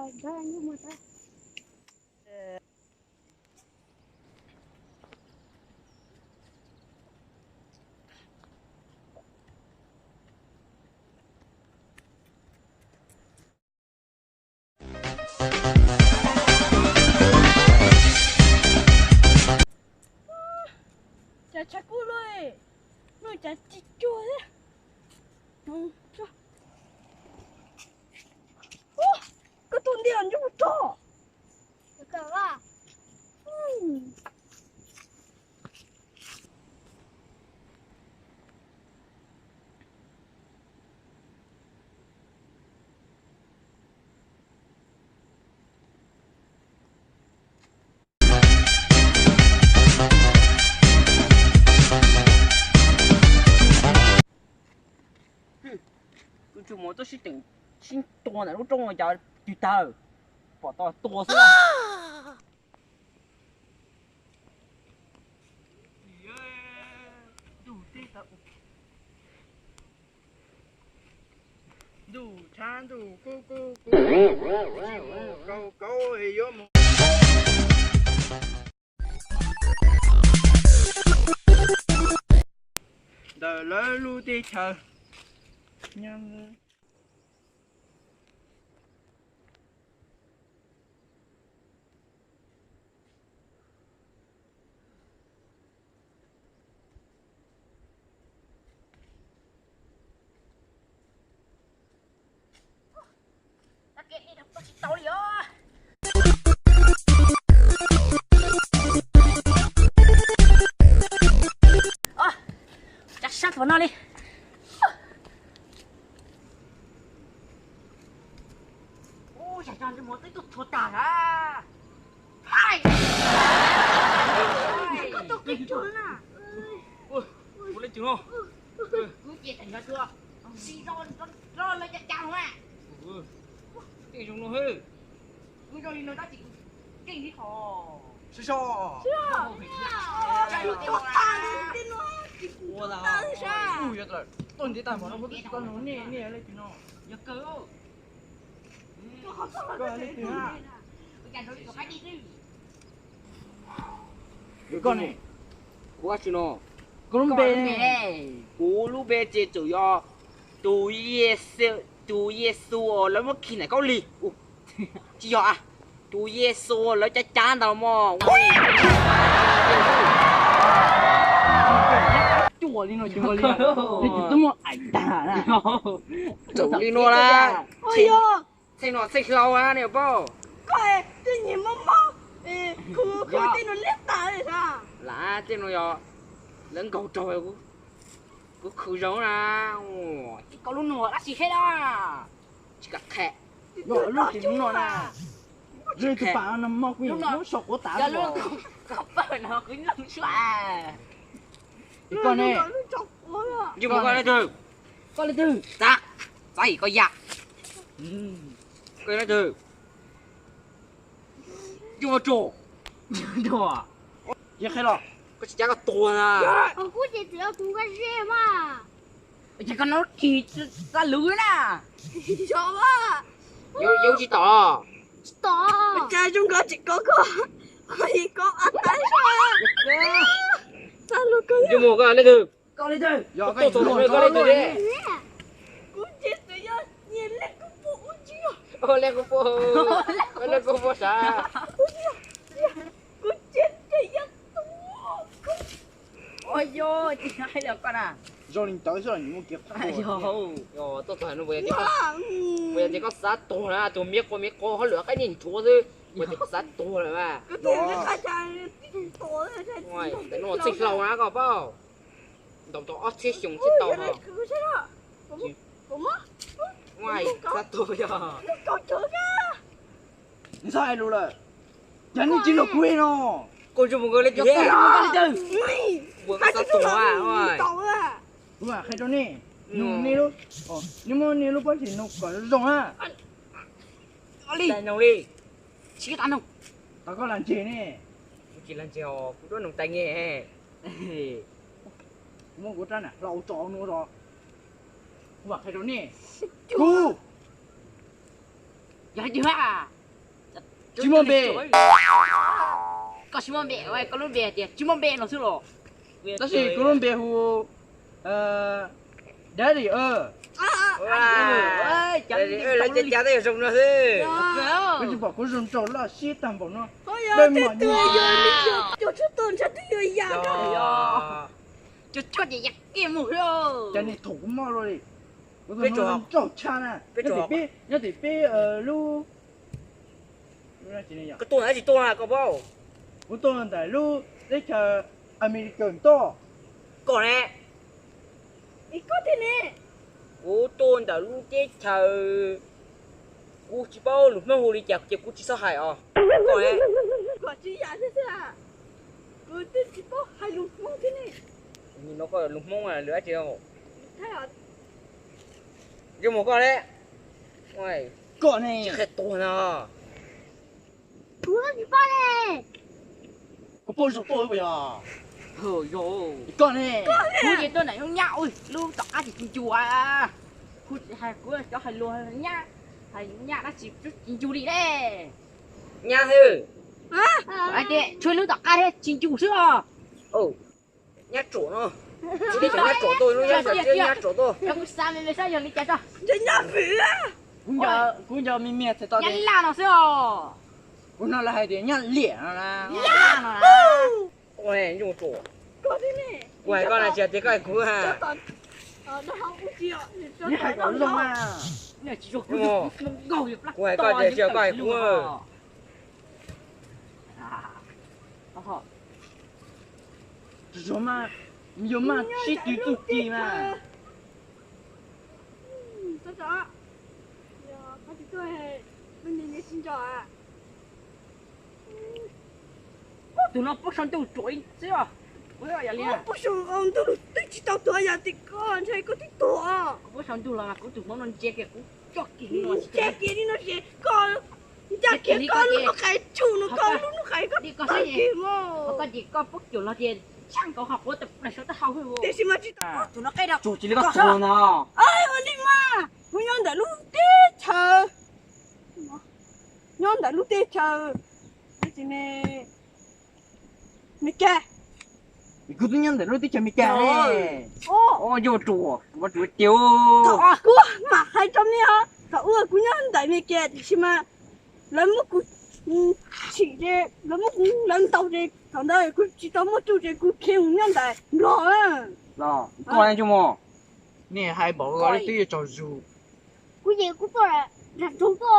Cas tshav kub lawm, noj cas tsis cuag thiab. Koj tus ntiag ncuj tso. Kuv tsuas mus tub sib teem sib tua ntawm lub roob no cov twg tawg, pom tau tua xwb. Ntuj tshab ntuj kub kub kub, kaub kaub yuav mus. Ntawm lawv lub teb chaws. Tsa sab tom no li. Ua, ua leej twg no? Kuv ces tseem nyob tuaj, si rau lawv cov cas mas. Tej zoo no he. Kuv zoo li no tab sis kuv keej li qhov. Sib so. Ua tas, tuaj ntiab tag npaum no kuv twb tsis tau nug nej, nej leej twg no? Yog kawg. Koj leej twg na? Koj ne? Kuv ab tsi no? Koj lub npe? Kuv lub npe ces txawm yog tus Yes, tus Yes Xus uas lawv muab khi ntawm Kaub Lig. Tsis yog a, tus Yes Xus uas lawv cav cav ntawd mog. Cuaj li no cuag li, twb muaj aim tag na. Txawm li no na. Txheej no txheej hlau na nej paub. Koj tej nyiam mob mob, kuv tej no liab tas li na. Lam tej no yog lawv nkaug raug, kuv khwv zoo na. Tsis koj lub nuag dab tsi thiab na. Tsis kam qhia. Yog lub tsis lub no na. Lub tsis pam no mob kuj lub no sau quav tas. Yog lub koj pawg no kuv nyooj suab. Koj ne? Yus mus koj leej twg? Koj leej twg? Txav, txav yim koj yam. Koj leej twg? Yus mus tso. Yog qhia los koj tsis cab koj tuag na. Kuv ces txawm yog tus nkaj zej mas. Ces koj no kis xa lwm na. Yus tsis tom. Tsis tom. Cas zoo nkauj tsis kov koj. Koj yim koj a tab sa. Xa lwm koj. Yus mus koj leej twg? Koj leej twg? Yog koj txog koj leej twg? Kuv ces txawm yog nyiam lej kuv pua ub tsis yog. Lej kuv pua, lej kuv pua sav. Kuv ces txawm yog tus. Ua yog tsis hais li koj na. Zoo li ntawd xwb los nws muaj kev qhuas. Yog, tuaj txog no puas yog tias koj xav tuag na, tus miv quas miv quas hauj lwm qaib niag nchuav xwb, puas yog tias koj xav tuag lawm mas. Ntawm no txij hlau na koj paub. Ntaus tau ob txhiab xyoo txhiab tau ho. Xav tuag yog. Nws txhob hais lus lawm. Cas nej tsis nrog kuv no? Koj tsis mus nkaus li cas? Koj xav tuag. Kuv qhia rau nej, nej lub, nej muab nej lub pob txhim no kom zoo na. Li, li, tsis tas no. Tau koj las ntseg ne. Kuv tsis las ntseg os, kuv duab noog tais nge. Kuv muab kuv rab nam hlau tso nuav ros. Kuv vam qhia rau nej. Kuv Yog tiag. Tsis muaj npe. Koj tsis muaj npe, koj lub npe hais tias tsis muaj npe no xwb los? Tab sis kuv lub npe hu Daddy. Lawv cov cas tej zoo no xwb. Koj tsis pom kuv zoo nraug loj siab tag npaum no. Cov tshaj tawm ntshai twb yuav yam. Cov tshaj ces yam kiag mus xwb. Cas niag thaum kuv mob luaj li. Kuv tus no nraug tshaj na. Nyob tim peb lub, koj tuaj ntawm tsis tuaj koj paub. Kuv tuaj ntawm lub teb chaws Amelikas tuaj. Koj ne? Koj tiag ne? Kuv tuaj ntawm lub teb chaws, kuv tsis paub lus Hmoob hu li cas ces kuv tsis txhob hais os. Koj ne? Kom tsis yam thiab xwb, kuv twb tsis paub hais lus Hmoob thiab ne. Lus Hmoob lwm dab tsi. Zoo mus koj le. Koj ne? Tsis qhia tuag no. Kuv tsis paub ne. Kuv paub zoo tuaj puas yog? Koj ne? Kuv ces tuaj ntawm Hmoob Nyab, lub tom qab ces tsis ncus. Kuv hais kuv cov hais lus Nyab, hais Nyab dab tsi tsis ncus li ne. Nyab xwb. Hais tias tshuav lub tom qab thiab tsis ncus xwb os. Nyab tsuam no. Nyab tsuam tuaj, lub nyab tsuam tuaj. Kuv xav me me saib yog li cas tso. Kuv nco me me txhais tos Nyab Laj no xwb os. Kuv hnov lawv hais tias Nyab Liam no na. Nyab Laj no na. Kuv hais koj na, tsis hais tias koj hais kuv. Neb hais kom zoo na. Kuv hais koj tias tsis yog koj hais kuv. Tsis yog mas, yog mas sib tw txuj ci mas. Tus no pub saum ntuj ruam xwb os. Pub saum ntuj twb tsis tau tuag, yog tias koj ntshai koj twb tuag. Kuv pub saum ntuj los mas kuv tus hmoov no ntsia kiag kuv coj kiag li no, ntsia kiag li no ces koj, ntsia kiag koj lub nuj qais tsum no, koj lub nuj qais koj tawg kiag mog. Koj ces koj pub cuam los ces tshaj nkaus ho quav tawm plaws saum taub hau. Tiam sis mas tsis tau tus no qe rau. Tsuas tsis li koj tuag no. Ua li mas kuv nyob ntawm lub teb chaws, nyob ntawm lub teb chaws Meskas. Kuv twb nyob ntawm lub teb chaws Meskas ne. Yuav ruam, kuv ruam tiag. Kuv mam hais rau nej os, thaum ub kuv nyob ntawm Meskas tiam sis mas lawv muab kuv tsim, lawv muab kuv, lawv ntaus ces thaum ntawd kuv tsis tau muaj txuj ces kuv khiav mus nyob ntawm Nplog. Los koj ne Ntsuj Mos, nej hais npaum li twb yuav tsaug zug. Kuv ces kuv tuaj nram nroog tuaj.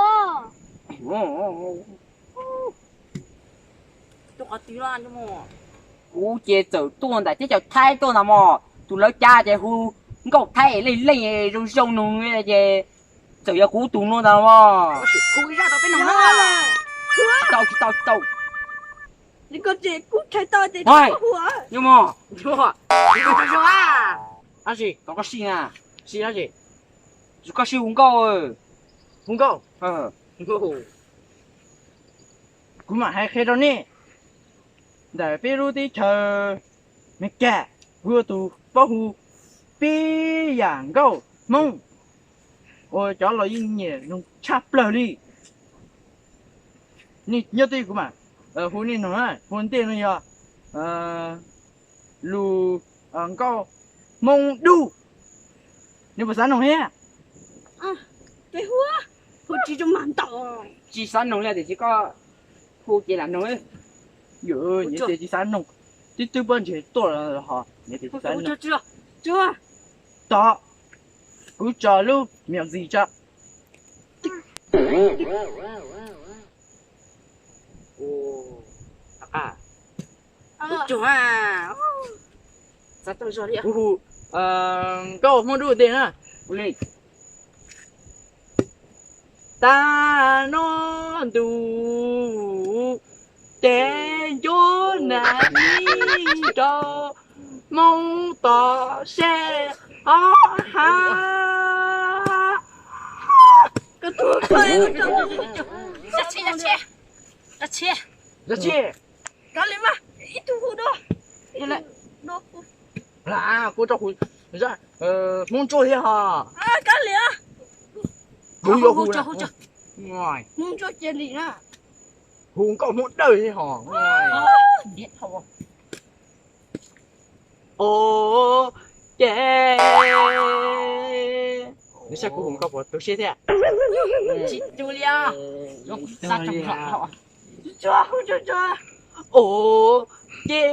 Kuv ces txawm tuaj ntawm teb chaws Thaib tuaj ntag mog, tus lawv cab ces hu nkauj Thaib leej leej zoo zoo nug ces txawm yog kuv tus no ntag mog. Tsis tau tsis tau. Ntsuj Mos, dab tsi kom koj sib na, sib dab tsi? Koj sib hu nkauj, hu nkauj. Kuv mam hais qhia rau nej, ntawm peb lub teb chaws Meskas, kuv yog tus paub hu peb yam nkauj Hmoob uas cov laus yeej nyiam mloog tshaj plaws li. Nej nyob twj ywm kuv mam hu nej mloog, hu ntej no yog lus nkauj Hmoob Duj. Nej puas xav mloog thiab? Hu tsis zoo mas ntau. Tsis xav mloog li tiam sis koj hu ces lam mloog. Nyias tias tsis xav mloog, twb twb pob ntseg tuaj los ho nyias tias tsis xav mloog. Tos, kuv tso lub music tso. Kuv hu nkauj Hmoob Duj ntej na. Ua li. Tag noj ntu tes ncuab nas ib nrau Hmoob tom seb ob ha. Dab tsi, dab tsi? Dab tsi? Kav liam mas, ib tug hu dua. Kuv tso hu Hmoob Ntsuab thiab ho. Kav liam. Kuv yuav hu, hu, hu. Mus ntsuag cia li na. Hu nkauj Hmoob Dawb li hos. Ov, ces nws saib kuv hu nkauj puas tu siab thiab? Tsis tu li os. Ov, ces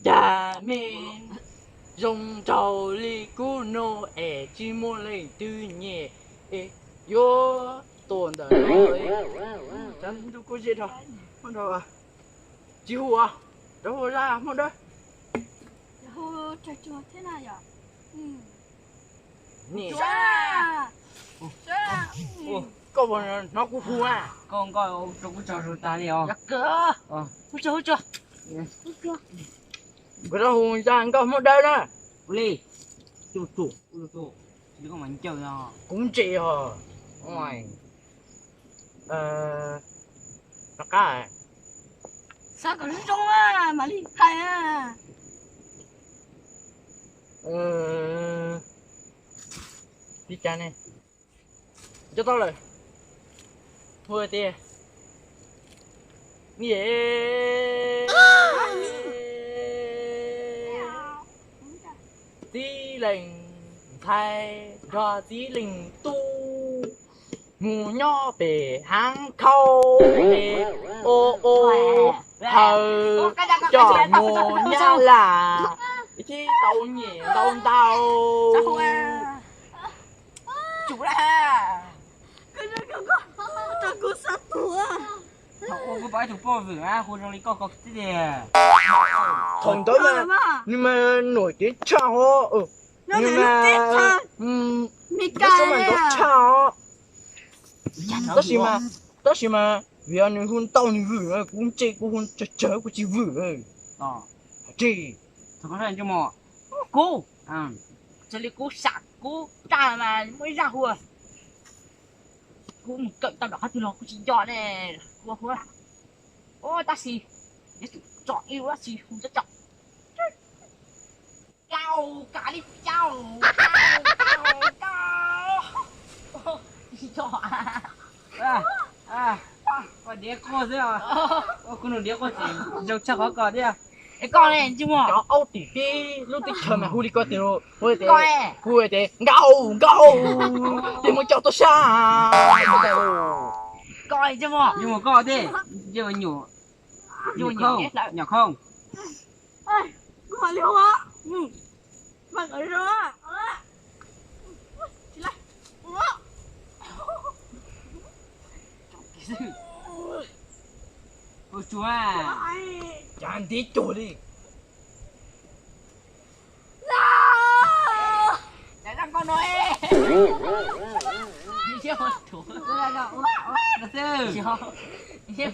cas me zoo nraug li kuv no es tsis muaj leej twg nyiam es yuav tuaj ntawm no. Tsis hu os, rov hu zaj Hmoob Dawb. Koj puas hnov kuv hu a? Koj nkauj rau kuv tsaug zog tas li os. Nkawd rov hu zaj nkauj Hmoob Dawb na. Ua li, kuv ntse os. Rov qab, xav kom zoo zoo mam li hais. Li cas ne? Nco tau lawm. Hu tias, txiv leej ntxhais nrog txiv leej tub mus nyob pem haav khau pem, o o, hawv coj mus nyab laj, ib thib tau nyiam ntau ntau. Thaum ub kuv pom ib tug poj vwm hu zoo li koj ko tiag. Thaum ntawd mas nws mas nổi tiếng tshaj hov, nws mas lub suab mas ntau tshaj os. Tab sis mas, tab sis mas vim nws hu ntau nws vwm, kuv ntse kuv hu tsawg tsawg kuv tsis vwm. Kuv, raws li kuv xav kuv caj mas muaj ib zaj hu, kuv mus kawm tau nram qhov twg los kuv tsis nco ne, kuv hu, tab sis yuav tsum tso ib lub dab tsi hu cov tso. Kaus kav li caus, kaus kaus kaus. Tsis tso. Koj diav quaj xwb os. Kuv nug diav quaj tseem zoo tshaj qhov koj thiab. Es koj ne, ntsej muag? Cov aub tim teb lub teb chaws mas hu li koj tiag, hu tias, hu tias nkauj nkauj, ces muab coj tuaj sab. Koj ntsej muag? Ntsej muag koj thiab, ntsej muag nyuam, nyuam khooj. Ua tsuag, cas ntev cuag li.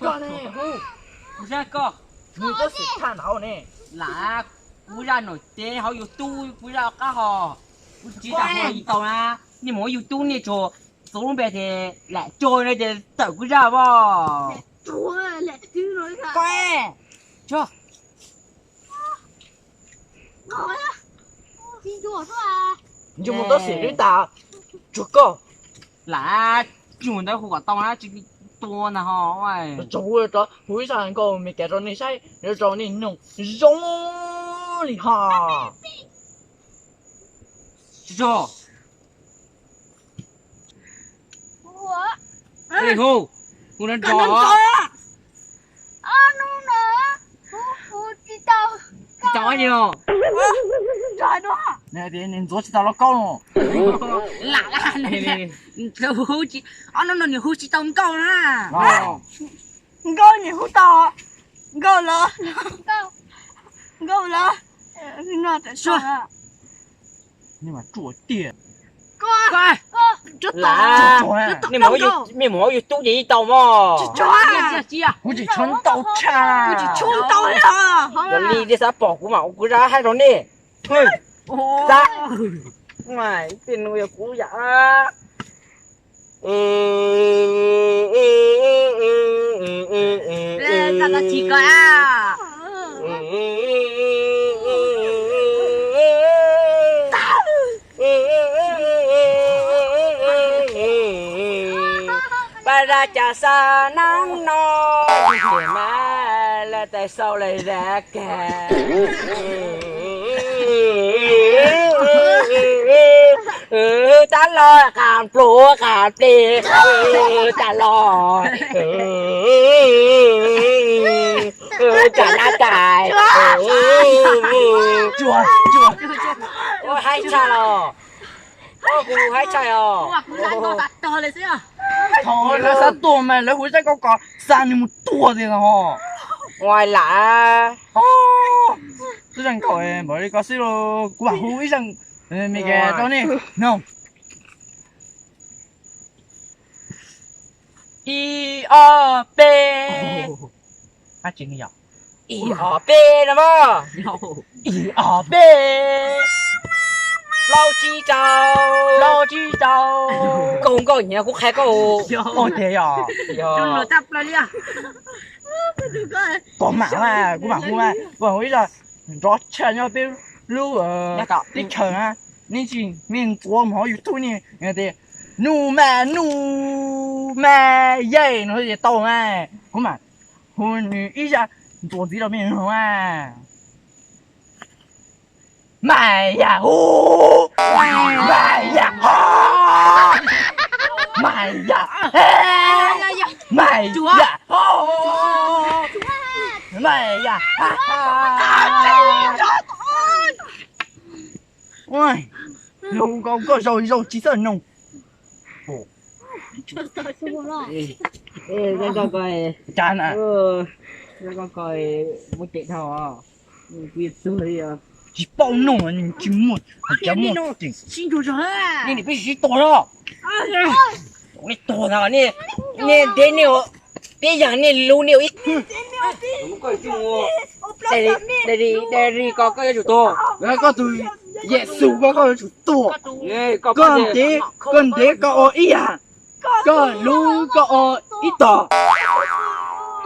Koj ne, hu, kuv zaj koj, nws koj xwm tshaj ntawd ne. Lam, kuv zaj nws ces hauv YouTube kuv zaj qab hos, kuv tsis zaj hu li tau na. Nej mus hauv YouTube nej tsuas txuv lub npe tias Lam Tsuag no ces tawm kuv zaj os. Koj, ntsej muag tab sis twb tas, tsuag koj. Lam, tsuag ntawd hu kom tau na, tsis tua ntag ho. Tsuag, hu ib zaj nkauj Meskas rau nej saib, rau nej mloog zoo li ho. Hu, hu nrov nrov. Tsis tau li os. Nws ntxuav tsis tau lauj kaub no. Lam, lam, ob hnub no nws hu tsis tau nkauj na. Nkauj nws hu tau, nkauj los, nkauj los. Nej mas ruam tiag. Lam, nej mus hauv YouTube ces yeej tau mog. Kuv tsis tshua ntau tshaj. Yog li nej xav pom kuv mas ua kuv zaj haib rau nej. Xav, ib pliag no yog kuv yam. Cas xa neeb no, mas lawv tais xau lawm zam kag. Tab los qas pluv qas plig, tas los tsam nab tais. Ua haib tshaj los, kuv haib tshaj os. Thaum lawv xa tuaj mas lawv hu zaj koj kos xa nws mus tuag tiag los. Ua lam. Tub zeej nkaum npaum li ko xwb los kuv mam hu ib zeej Meskas rau nej no. Ib ob peb. Ib ob peb no mas. Ib ob peb. Plaub tsib rau. Plaub tsib rau. Koj hu nkauj nyiam kuv qhia koj hu. Ua tiag yog. Pom mam mas kuv mam hu mas kuv mam hu ib zaj nrov tshaj nyob peb lub teb chaws na. Nej tsis, nej ntxuav mus hauv YouTube nej tias nus mas nus mas yej no tau mas. Kuv mam hu nws ib zaj ntxuav ntxiv rau mej mloog mas. Mas yam hu, mas yam ho, mas yam he, mas yam ho, mas yam ha ha. Hu koj zaum zaum tsis txawj noog. Cas na, muab cem dhau. Tsis paub noog, tsis muaj, cov muaj cem. Nej niam peb sib tuag no. Nej tuag no, nej ntev nej, peb yam nej lub nej ib. Dai ri ko koj yuav tsum tuag. Koj tus Yexus ko koj yuav tsum tuag. Koj ntev, koj ntev koj ua ib yam, koj lub koj ua ib tog.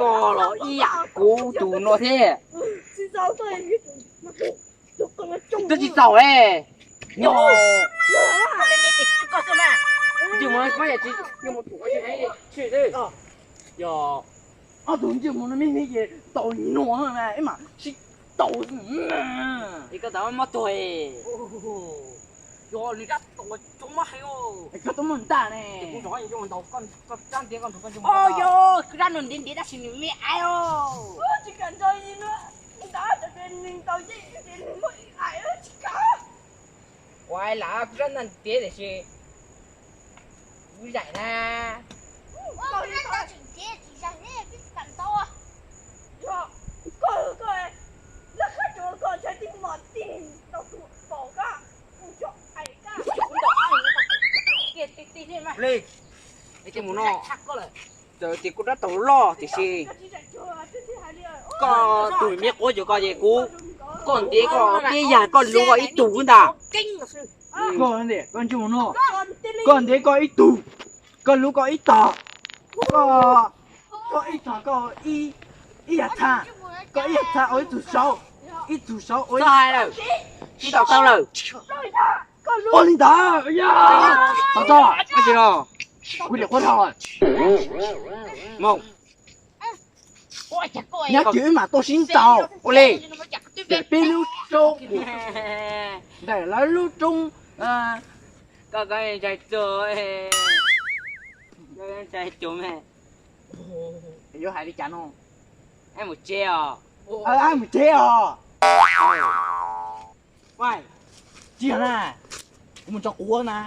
Koj los ib yam kuv tus no thiab. Twb tsis txaus e. Yog, yog ob tug ntsej muag no me me ces tau nyuag na, ib mam sib tau. Koj tab muab tuag. Yog nws rab tod tsob mob heev. Koj tub muaj ntaj ne. Yog, kuv rab no ntiav ntiav tab sis nws me aiv os. Tsis kam nrog nws ntaus yeej ces nws muaj ib aiv tsis kam. Ua lam kuv rab ntaj ntiav tiam sis kuv zaim na. Koj, koj, lawv qab tsuas koj ntshai tij mom tij tau tus pom koj, kuv tso aiv koj. Li, es mus no, txawm tias kuv rab taus loj tiam sis koj tus me quav cawv ko ces kuv, koj ntiav koj peb yam koj lub koj ib tug ntag. Koj ntiav koj ib tug, koj lub koj ib tog, koj ib tog koj ib yam txha, koj ib yam txha ua ib tug saud, ib tug saud ua ib tau tau lawm. Ua li ntawd, tau tso, kuv liam qhuav dhau. Nyob twg wb mam tuaj sib ntaus. Ua li, peb lub roob, ntawm lawv lub roob. Yuav hais li cas no? Mus tsev os. Mus tsev os. Tsis yog na, kuv mus tso quav na.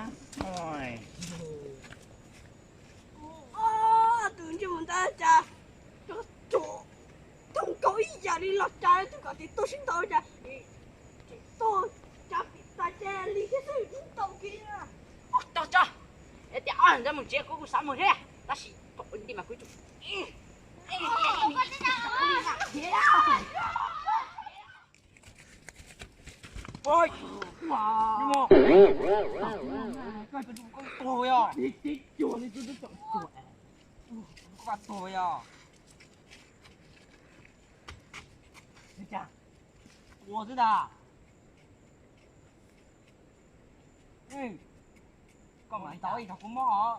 Tus ntsej muag ntawd cas tsoom nkaus ib yam li los cas twb kom tias tuaj sib ntaus cas, tsis tuaj cas pim tas ces li thiab xwb ntaus kiag. Tso tso, tias ob ntawd mus tsev kuv kuj xav mus thiab tab sis nti mas kuv tuag yog. Ua xwb tas. Koj mam tau ib tog kua mob os.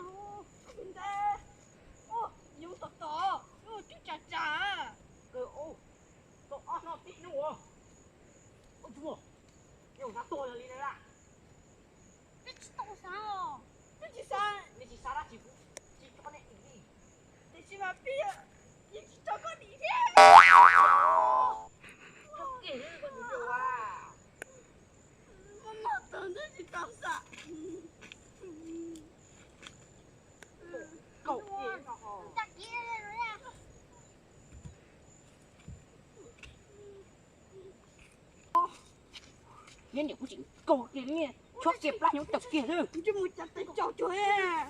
Ntawd, ua, yus tom tom, ua twb tsam tsam. Tau ob hnub tib hnub ua. Ua tsuag, yog xav tuag yog li ntawd lawm. Peb tsis tau xav os. Peb tsis xav. Nej tsis xav dab tsi kuv tsis tso nej dim li. Tiam sis mas peb yeej tsis tso koj dim thiab. Koj dim li ua. Muaj noj tag ntshe tsis tau xav. Kaum kiag no. Tag kiag no. Neb niam kuv tseem kaug kiag neb, chob kiag plab nyob tawm kiag xwb. Ntsej muag cas tes tsaus cuag.